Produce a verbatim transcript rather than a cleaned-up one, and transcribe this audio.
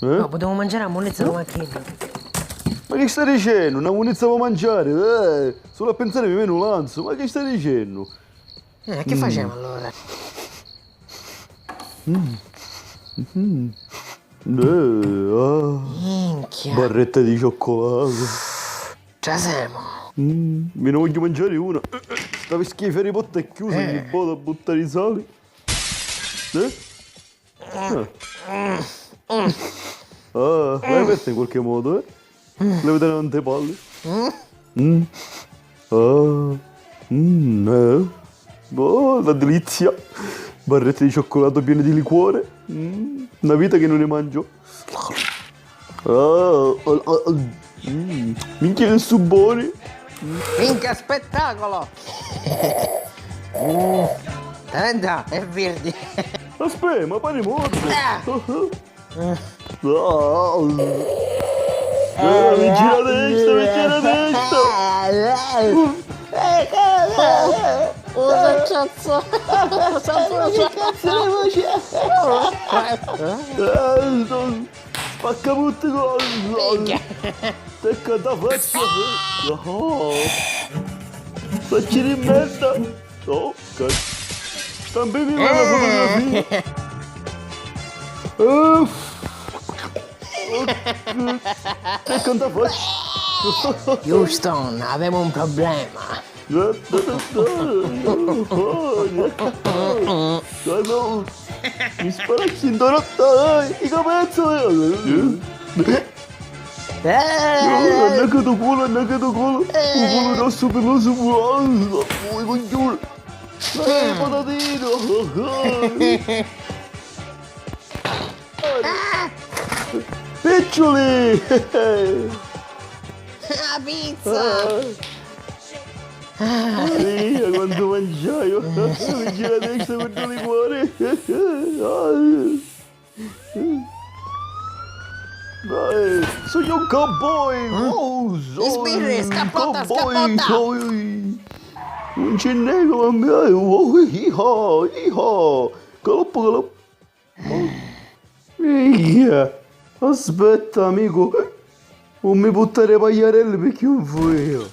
Eh? No, putemu manciari a munnizza comu a chiddu. Ma chi stai dicennu? Na munnizza pi manciari? Eh, sulu a pinsari mi veni u lanzu. Ma chi stai dicennu? Eh, chi facemu allura? Mm. Mm. Eh, ah. Minchia. Barretta di cioccolato. Trasemu. Mm, mi ne vogghiu manciari una. Sta vischia di Ferry Potter è chiusa, ogni vota a buttari sali. Eh? Ah. Ah, l'hai aperta in qualche modo, eh? L'hai aperta davanti ai palli. Mm. Ah. Mm, eh. Oh, la delizia. Barrette di cioccolato piene di liquore. Mm, una vita che non ne mangio. Ah, ah, ah, ah. Mm. Minchia che su boni. Minchia spettacolo! Mm. Tenta, è virdi. Aspetta, ma pari morto. Ah. Ah, ah. Ah, ah. Eh, mi gira a destra, mi gira a destra. Cosa cazzo? Che cazzo ne faccio? Ah, no. Spacca tutti gol! Minchia. Tecca da faccia! Oh. Facci di merda! Oh, cazzo! Stampimi la fotografia! Uff. Tecca da faccia! Houston, avemu un problema. Mi sparacci intorno a te, i capezzi! Annacca tu culo, annacca tu culo! Un culo grosso, peloso, buono! Ui, coglione! Eh, patatino! Piccioli! La pizza! Ah. Maria, quantu mangiaiu! Mi gira a destra cu ddu liquori! Dai, sugnu un cowboy! Wow, sugnu un cowboy! Scappata, scappata! Sugnu un cinneru, mamma mia! Wow, iha, iha! Galoppa, galoppa! Minchia! Aspetta, amicu, non mi buttare pagliarelli perché non voglio.